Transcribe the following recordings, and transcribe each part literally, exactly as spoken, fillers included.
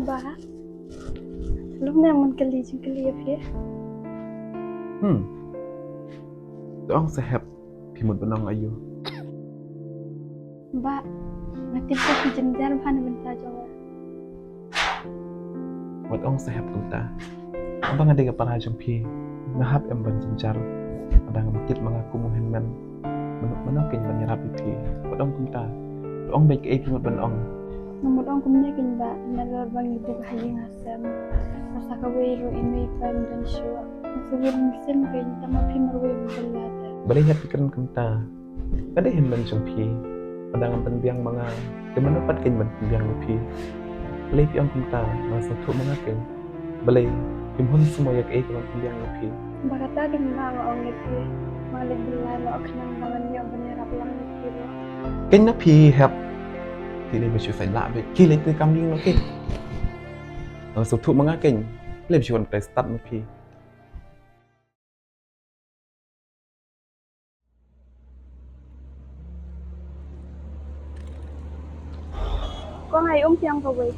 Bah, lum ne mon kali jingkali ïa phi. Hmm. To ong sa hep phi mut ban ong aïu. Bah, nga tip ba phi jynjar bha na bynta jong nga. Wat ong sa hep kumta. Haba nga dei ka para jong phi, nga hap em ban jynjar. Haba nga mut kit ma nga kum u hynmen, mano mano kein ban ïarap ïa phi. Wat ong kumta. To ong beit kaei phi mut ban ong. Nga mut ong kumne kein bah, namar ba ngi buh ha ïing ha sem. Bad sa kawei ruh i mei i pa im don shuh. Nga sngewsih mynsiem kein tang ma phi marwei ba bylla te. Balei hep phi kren kumta? Ka dei hynmen jong phi. Lada ngam pynbiang ma nga, te mano pat kein ban pynbiang ïa phi? Balei phi ong kumta? Nga sngewthuh ma nga kein. Balei phim hun sngewbha ïa kaei kaban pynbiang ïa phi? Ba kata kein ba nga ong ïa phi. Nga leit bylla noh khnang ba ngan ïoh ban ïarap lang ïa phi ruh. Kein na phi hep. Ki lei ba shu sait lah beit. Ki lei te kam ïing noh kein. Nga sngewthuh ma nga kein. Lei ba shu wan pynstad ma phi. Ko ngai um tiang kawei.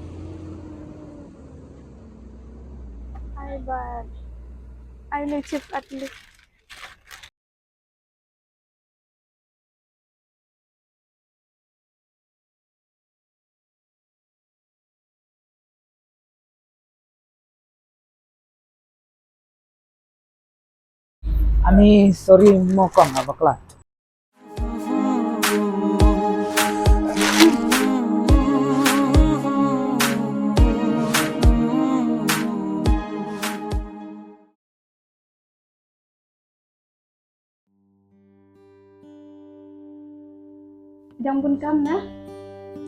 Ai ba. Ai le chip at le. Ani sorry mo kong abakla. Dang bun kam na?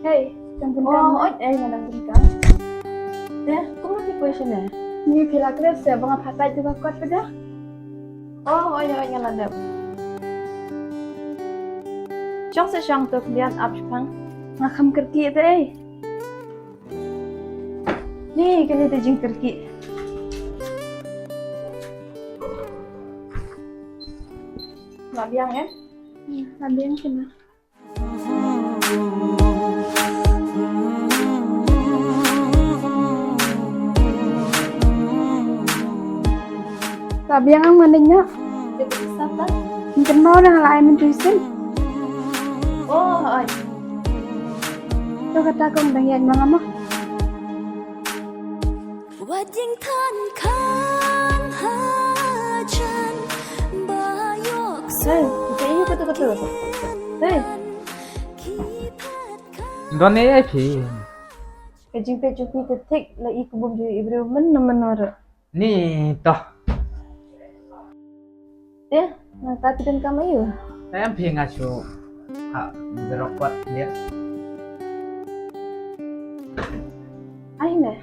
Hey, dang bun kam na? Oh, oi, eh, nga dang bun kam. Eh, kumno ki poi shane? Ni phi la klet se ba nga phatai tu ka kot pada. Oh, oi, oi, nga la dep. Shong se shong tu khlian ap shipang. Nga kham kyrkieh te ei. Ni kane te jingkyrkieh. Lah biang eh? Hmm, lah biang kena. Lah biang ang mane nya. Mungkin mau na lah ai mynta isin. Oh, ai. To kata kong dang ïaid ma nga mo. Wat jingthan kham hajan ba ïoh. Hey, ka ïa kata kata. Hey. Don ne ai phi. Ka jingpeit jong phi te thik la i ka bym ju i briew men na men wara. Ni toh. Te nangta phi donkam aïu? Te em phi nga shu ha drok wat lia. Ai ne.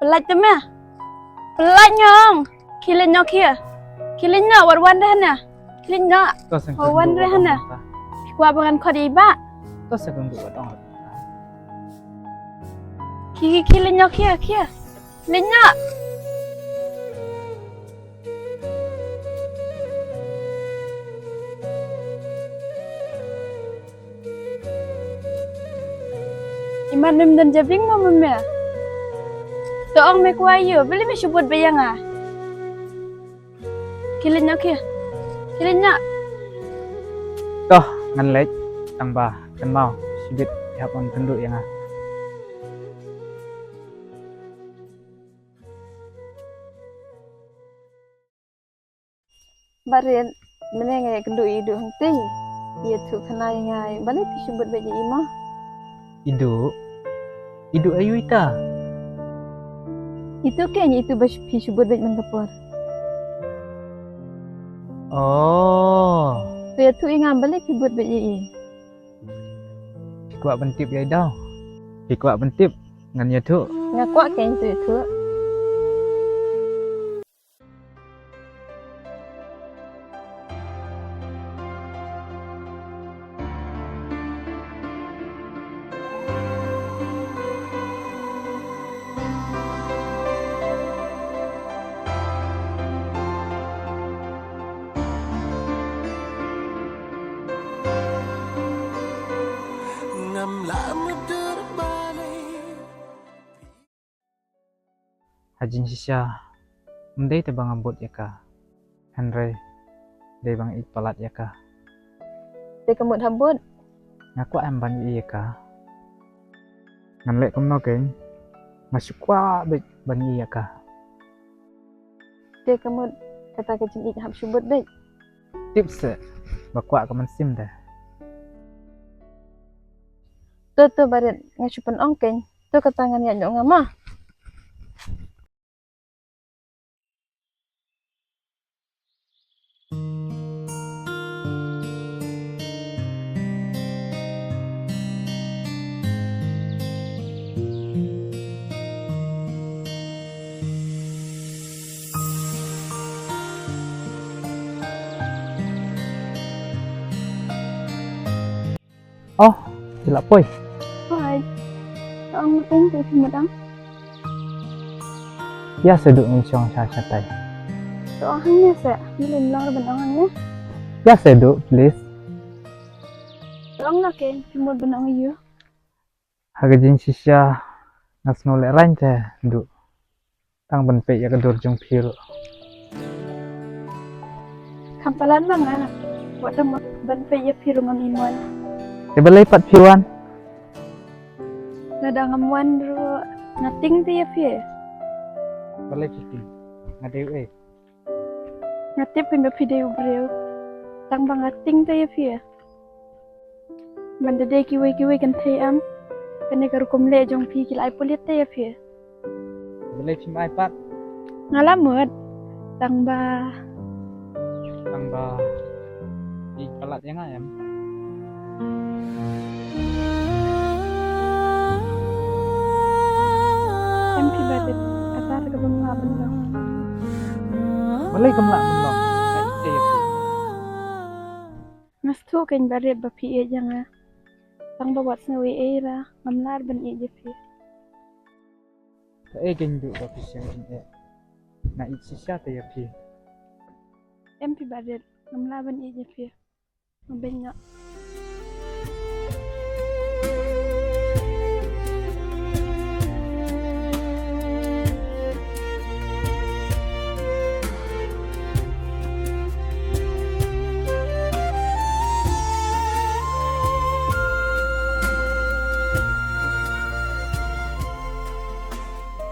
Pyllait te me. Pyllait ñiong. Khie leit noh khie. Khie leit noh, wat wan re hana. Khie leit noh. Wat wan re hana. Phi kwah ba ngan khot ïa i bah. Khie, khie, khie leit noh khie, khie. Leit noh. Imat mem don jabieng mo mem me. To ong me kwah ïa u, balei me shu bud beit ïa nga. Khie leit noh khie. Khie leit noh. To ngan leit tang ba kynmaw shibit ïa hap wan kynduh ïa nga. Barit, mynne nga ïakynduh ïa i Duh hangtei. Ïathuh khana ïa nga, balei phi shu bud beit ïa i mo? I Duh? I Duh aïu ita? Itu kein itu ba phi shu bud beit man ka por. Oh. To ïathuh ïa nga balei phi bud beit ïa i. Phi kwah ban tip ïa i daw? Phi kwah ban tip? Ngan ïathuh. Nga kwah kein to ïathuh. Ka jingshisha ym dei te ba nga bud ïa ka, hynrei dei ba nga ïeit palat ïa ka. Te ka mut hap bud? Nga kwah em ban ïeit ïa ka. Ngan leh kumno keiñ? Nga shu kwah beit ban ïeit ïa ka. Te ka mut kata ka jingïeit hap shu bud beit? Tip seh ba kwah ka mynsiem de. To to Barit, nga shu pynong keiñ. To kata ngan ïaid noh nga ma. Oh, phi la poi? Hooid. To ong ma teng te phi mut ong. Ïa seh duh, ngin shong sha shatai. To ong hangne seh, mlien long ruh ban ong hangne. Ïa seh duh, please. To ong noh keiñ, phi mut ban ong aïu? Ha ka jingshisha nga sngew lehraiñ te duh. Tang ban peit ïa ka dur jong phi ruh. Kham palat ma nga, wat tang ban peit ïa phi ruh ngam ïohi. Te balei pat phi wan? Lada ngam wan ruh nga tieng te ïa phi. Balei phi tieng? Nga dei uei? Nga tip keiñ ba phi dei u briew. Tang ba nga tieng te ïa phi. Ban da dei kiwei kiwei kynthei em, kane ka rukom leh jong phi ki la ai pulit te ïa phi. Balei phim ai pat? Nga la mut. Tang ba, tang ba phi palat ïa nga em? Em phi Barit, kata ruh ka bym lah ban long. Balei kam lah ban long? Ai te ïa phi. Nga sngewthuh keiñ Barit ba phi ïeit ïa nga. Tang ba wat sngew ei ei ruh ngam lah ban ïeit ïa phi. Kaei keiñ duh ba phi shem jingeh? Nga ïeit shisha te ïa phi. Em phi Barit, ngam lah ban ïeit ïa phi. Nga beiñ noh.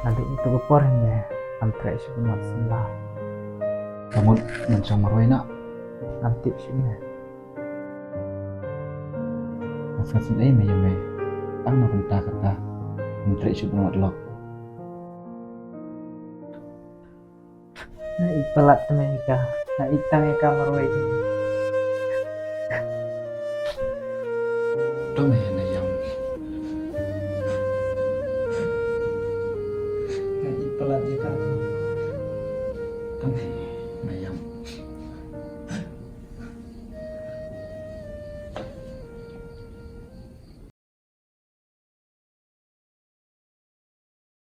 Naduh kata ka por hynne ngam treh shuh ban wan samla. Ka mut ngan shong marwei noh, ngam tip shuh ne. Nga sngewsynei me ïa me, tang na bynta kata ngam treh shuh ban wad lok. Nga ïeit palat te me ïa ka, nga ïeit tang ïa ka marwei. To me ïa na ïam. Nga ïeit palat ïa ka. To me.